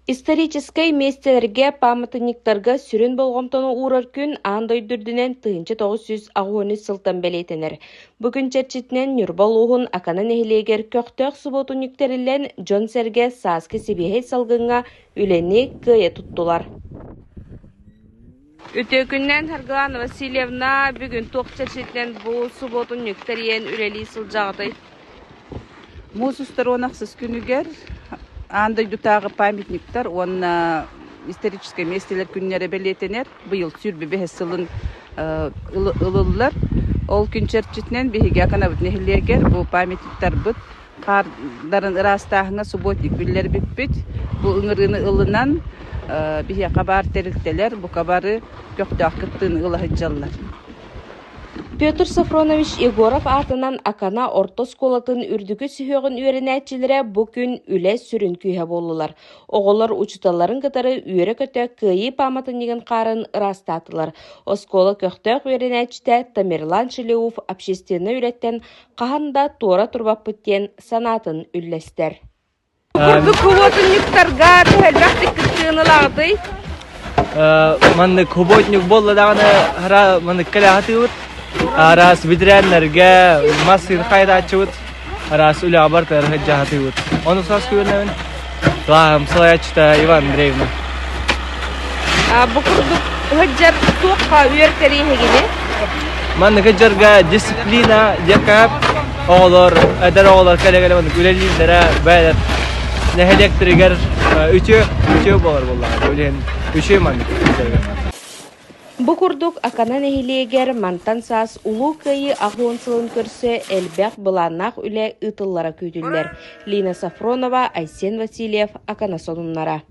Историческай миэстэлэргэ, пааматынньыктарга сүрүн болҕомтону уурар күн аан дойду үрдүнэн 1983 сылтан бэлиэтэнэр. Бу күн чэрчитинэн Ньурба улууһун Акана нэһилиэгэр көхтөөх субуотунньук тэриллэн, дьон-сэргэ сааскы сибиэһэй салгыҥҥа үлэни кыайа туттулар. Үтүө күнүнэн, Саргылана Васильевна, бүгүн туох чэрчитинэн бу субуотунньук тэрийэн үлэлии сылдьаҕытый? Муус устар уон ахсыс күнүгэр аан дойдутааҕы памятниктар уонна историческай миэстэлэр күннэрэ бэлиэтэнэр. Быйыл 25 сылын ылыллар. Ол күн чэрчитинэн биһиги Аканабыт нэһилиэгэр бу памятниктарбыт хаардарын ыраастааһыҥҥа субботник биллэрбиппит. Бу ыҥырыыны ылынан биһиэхэ баар тэрилтэлэр бука бары көхтөөх кыттыыны ыла сылдьаллар. Петр Софронович Егоров аатынан Акана орто оскуолатын үрдүкү сүһүөҕүн үөрэнээччилэрэ бу күн үлэ сүрүн күүһэ буоллулар. Оҕолор учууталларын кытары үөрэ-көтө Кыайыы пааматынньыгын хаарын ыраастаатылар. Оскуола көхтөөх үөрэнээччитэ Тамерлан Шелеуов общественнай үлэттэн хаһан да туора турбаппыт диэн санаатын үллэстэр. Курдук хубуотунньуктарга төһө элбэхтик кыттыыны ылаҕытый? Маннык хубуотньук буолла даҕаны хара маннык кэлэ сатыыбыт. Араас бэтэрээннэргэ мас хайдааччыбыт, араас үлэҕэ барытыгар сылдьа сатыыбыт. Ону саас күөнэбин. Кылааһым салайааччыта Иван Андреевна. Бу курдук сылдьар туохха үөртэриэһигини? Маннык сылдьарга дисциплина диэккэ оҕолор, эдэр оҕолор кэлэ-кэлэ маннык үлэлииллэрэ бэйэлэр нэһилиэктэригэр үтүө үтүө буолар буоллаҕа үлэһин үчүгэй маннык сылдьарга. Бу курдук Акана нэһилиэгэр мантан саас Улуу Кыайыы 80 сылын көрсө элбэх былааннаах үлэ ыытыллара күүтүллэр. Лина Сафронова, Айсен Васильев, Акана сонуннара.